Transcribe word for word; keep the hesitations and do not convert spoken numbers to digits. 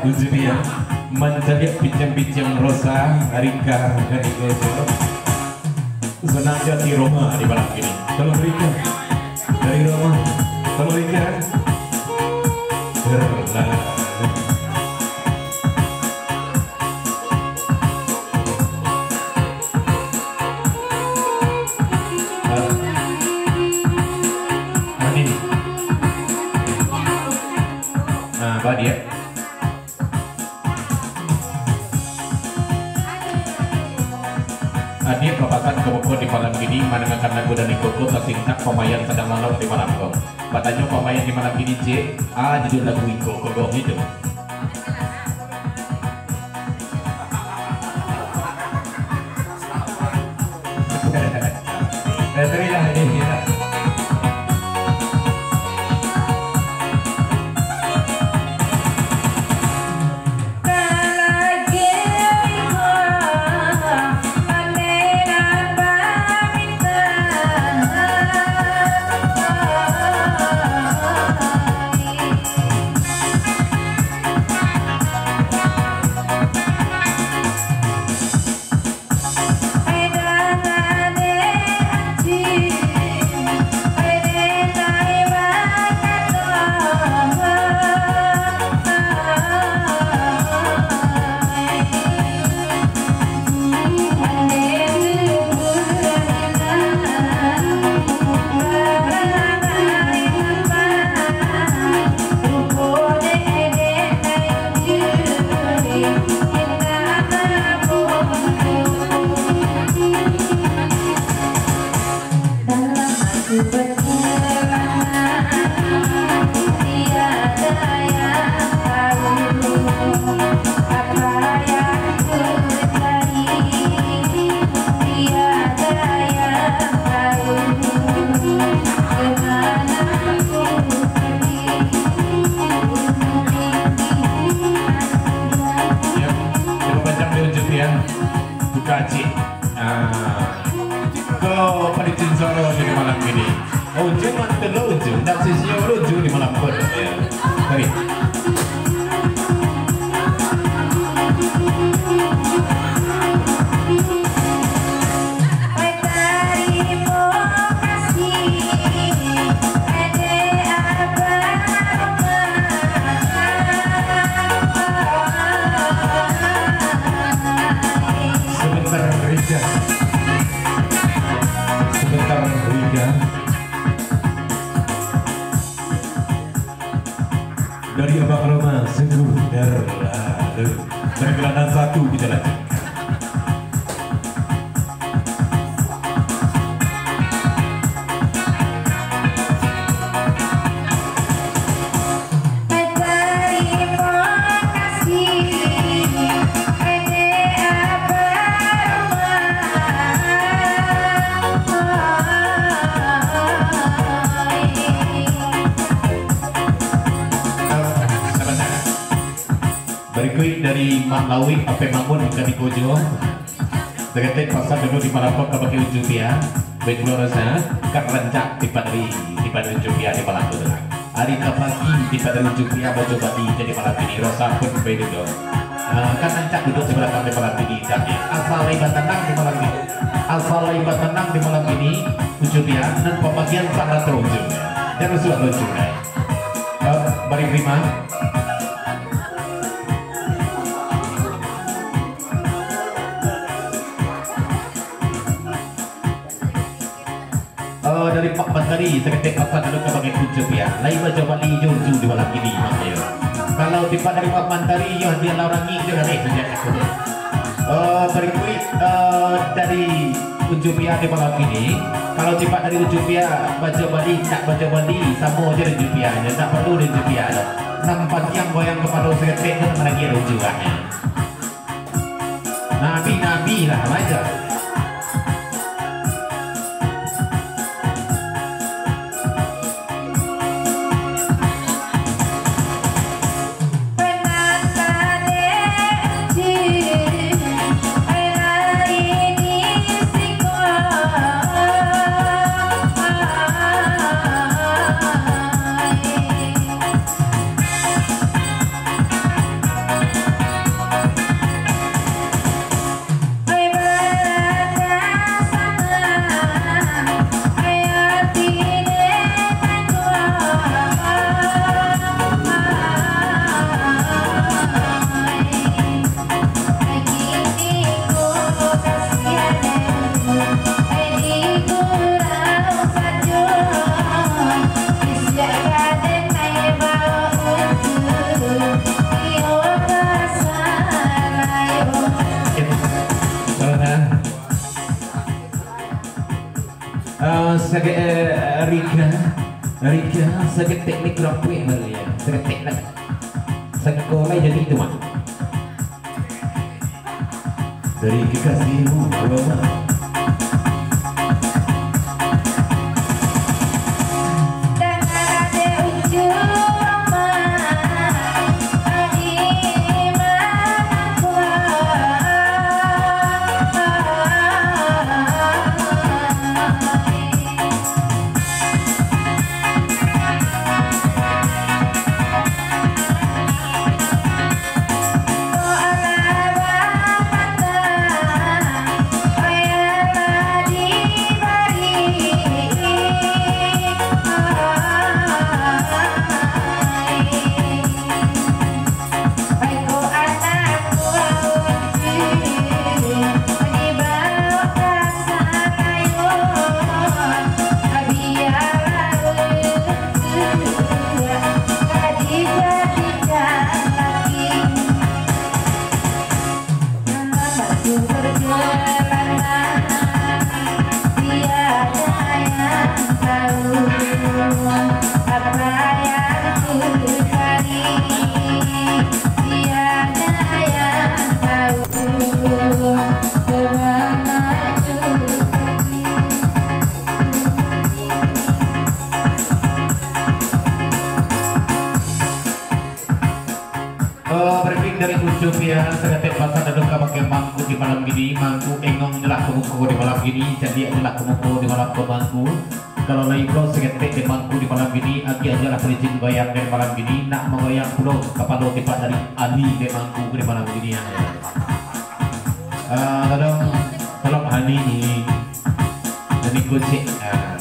Ujubiah mancaliak pinciang-pinciang Rosa, Rika, Kaniko, Senang jo ati Roma di malam kini. Tolong Rika. Dari Roma. Tolong Rika. Berlalu. Ah. Manis. Nah, badiak. Adiak bapasan ka muko di malam kini, mandangakan lagu dari Koko Tasintak, Pamayan Sadang Lalau di malam ko. Batanyo pamayan di malam kini, Cik, a judul lagu iko, Koko, gitu. Yap, cubo pancang di Ucup ya. Buka, Cik. Ah. Ko palicin suaro di malam kini. Ucup mantu lo Ucup, ndak sisio lo Ucup di malam ko. Ya. Mari. Sebentar, Rija. Sebentar, Rija. Dari Abang Roma, sungguh terlalu. Berkelana satu kita lanjutkan. Barikuik dari Mak Lawik, Ape Mamun, Kaniko juo. Saketek pasan dulu di malam ko ka bakeh Ucup ya. Baik, pulo rasa, ka rancak tipak dari, tipak dari Ucup ya di malam ko tu lah. Ari ka pagi tipak dari Ucup ya, baco bali jadi malam kini, rasa pun baik dulu. Ah, kan rancak duduk di balakang di malam kini, tapi asal lai batanang di malam kini. Asal lai batanang di malam kini, Ucup ya, nan papagian sangat Ucup. Jan rusuah Ucup ya. Eh, bari terima. Eh, dari Pak Batari, saketek pasan anu ka bakeh Ucup ya. Lai baco bali jo Ucup di malam kini, Mak, yo. Kalau tipak dari Pak Batari, yo, dia lah urang ni, dia lah naik saja. Eh, barikuik, eh, dari Ucup ya di malam kini. Kalau tipak dari Ucup ya, baco bali, tak baco bali, samo aja di Ucup ya. Ndak paralu di Ucup ya. Nan pantiang goyang kapalo saketek tu, nan lagi ada Ucup ya. Nabi-nabi lah, baca. Saketek, eh, Rika, Rika, saketek mikrofon baru ya, saketek lah. Saketek lah jadi tu, Mak. Dari kekasihmu, Roma. Oh, beremik dari Ucup ya, saketek pasan ado kabake mangku di malam kini, mangku engong jelah kamuko di malam kini, cadiak jelah kamuko di malam ko mangku. Kalau lai pulo saketek di mangku di malam kini, agiah jelah palicin goyang di malam kini, nak manggoyang pulo kapalo tipak dari Ani di mangku di malam kini ya. Ah, tolong, tolong Ani ni. Ani kucing. Ah.